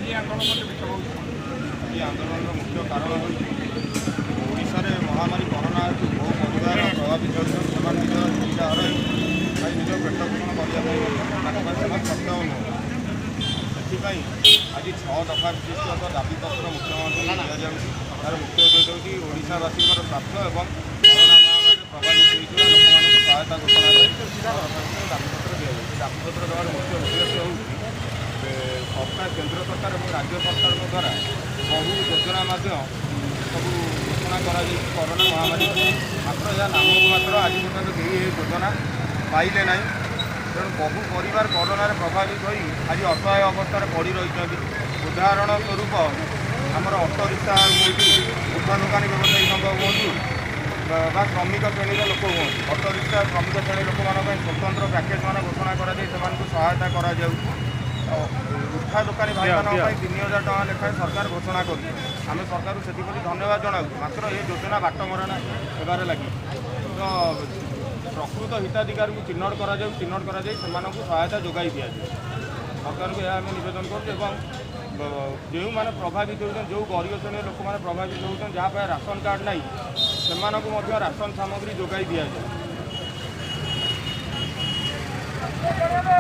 ଆଜି ଆନ୍ଦୋଳନ କେମିତି ଚଳାଉଛନ୍ତି? ଏହି ଆନ୍ଦୋଳନର ମୁଖ୍ୟ କାରଣ ହେଉଛି, ଓଡ଼ିଶାରେ ମହାମାରୀ କରୋନା ହେତୁ ବହୁ ପରିବାର ପ୍ରଭାବିତ ହେଉଛନ୍ତି। ସେମାନେ ନିଜର ଜୀବିକା ହରାଇ ଆଜି ନିଜ ପେଟ ପୋଷଣ କରିବା ପାଇଁ ମଧ୍ୟ ତାଙ୍କ ପାଇଁ ସେମାନେ ସକ୍ଷମ ନୁହଁ। ସେଥିପାଇଁ ଆଜି 6 ଦଫା ବିଶିଷ୍ଟ ଏକ ଦାବିପତ୍ର ମୁଖ୍ୟମନ୍ତ୍ରୀଙ୍କୁ ଦିଆଯାଉଛି। ତାର ମୁଖ୍ୟ ଉଦ୍ଦେଶ୍ୟ ହେଉଛି ଓଡ଼ିଶାବାସୀଙ୍କର ସ୍ୱାର୍ଥ ଏବଂ କରୋନା ମହାମାରୀରେ ପ୍ରଭାବିତ ହୋଇଥିବା ଲୋକମାନଙ୍କୁ ସହାୟତା ଘୋଷଣା କରି ସରକାରଙ୍କୁ ଦାବିପତ୍ର ଦିଆଯାଉଛି। ଦାବିପତ୍ର ଦେବାର ମୁଖ୍ୟ ଉଦ୍ଦେଶ୍ୟ ହେଉଛି, ସରକାର, କେନ୍ଦ୍ର ସରକାର ଏବଂ ରାଜ୍ୟ ସରକାରଙ୍କ ଦ୍ୱାରା ବହୁ ଯୋଜନା ମଧ୍ୟ ସବୁ ଘୋଷଣା କରାଯାଇଛି କରୋନା ମହାମାରୀ ପାଇଁ। ମାତ୍ର ଏହା ନାମକୁ ମାତ୍ର। ଆଜି ପର୍ଯ୍ୟନ୍ତ କେହି ଏ ଯୋଜନା ପାଇଲେ ନାହିଁ। ତେଣୁ ବହୁ ପରିବାର କରୋନାରେ ପ୍ରଭାବିତ ହୋଇ ଆଜି ଅସହାୟ ଅବସ୍ଥାରେ ପଡ଼ି ରହିଛନ୍ତି। ଉଦାହରଣ ସ୍ୱରୂପ ଆମର ଅଟୋ ରିକ୍ସା ହୁଅନ୍ତୁ, ଉଠା ଦୋକାନୀ ବ୍ୟବସାୟୀ ସଂଘ ହୁଅନ୍ତୁ ବା ଶ୍ରମିକ ଶ୍ରେଣୀର ଲୋକ ହୁଅନ୍ତୁ, ଅଟୋ ରିକ୍ସା ଶ୍ରମିକ ଶ୍ରେଣୀ ଲୋକମାନଙ୍କ ପାଇଁ ସ୍ୱତନ୍ତ୍ର ପ୍ୟାକେଜ୍ ମାନ ଘୋଷଣା କରାଯାଇ ସେମାନଙ୍କୁ ସହାୟତା କରାଯାଉ। ଆଉ ଉଠା ଦୋକାନୀ ଭାଇମାନଙ୍କ ପାଇଁ 3000 ଟଙ୍କା ଲେଖାଏଁ ସରକାର ଘୋଷଣା କରୁଛନ୍ତି। ଆମେ ସରକାରକୁ ସେଥିପ୍ରତି ଧନ୍ୟବାଦ ଜଣାଉଛୁ। ମାତ୍ର ଏ ଯୋଜନା ବାଟମରଣା ହେବାରେ ଲାଗିଛି। ତ ପ୍ରକୃତ ହିତାଧିକାରୀଙ୍କୁ ଚିହ୍ନଟ କରାଯାଉ, ଚିହ୍ନଟ କରାଯାଇ ସେମାନଙ୍କୁ ସହାୟତା ଯୋଗାଇ ଦିଆଯାଉ। ସରକାରଙ୍କୁ ଏହା ଆମେ ନିବେଦନ କରୁଛୁ। ଏବଂ ଯେଉଁମାନେ ପ୍ରଭାବିତ ହେଉଛନ୍ତି, ଯେଉଁ ଗରିବ ଶ୍ରେଣୀର ଲୋକମାନେ ପ୍ରଭାବିତ ହେଉଛନ୍ତି, ଯାହା ପାଇଁ ରାସନ କାର୍ଡ଼ ନାହିଁ, ସେମାନଙ୍କୁ ମଧ୍ୟ ରାସନ ସାମଗ୍ରୀ ଯୋଗାଇ ଦିଆଯାଉ। କରୋନା।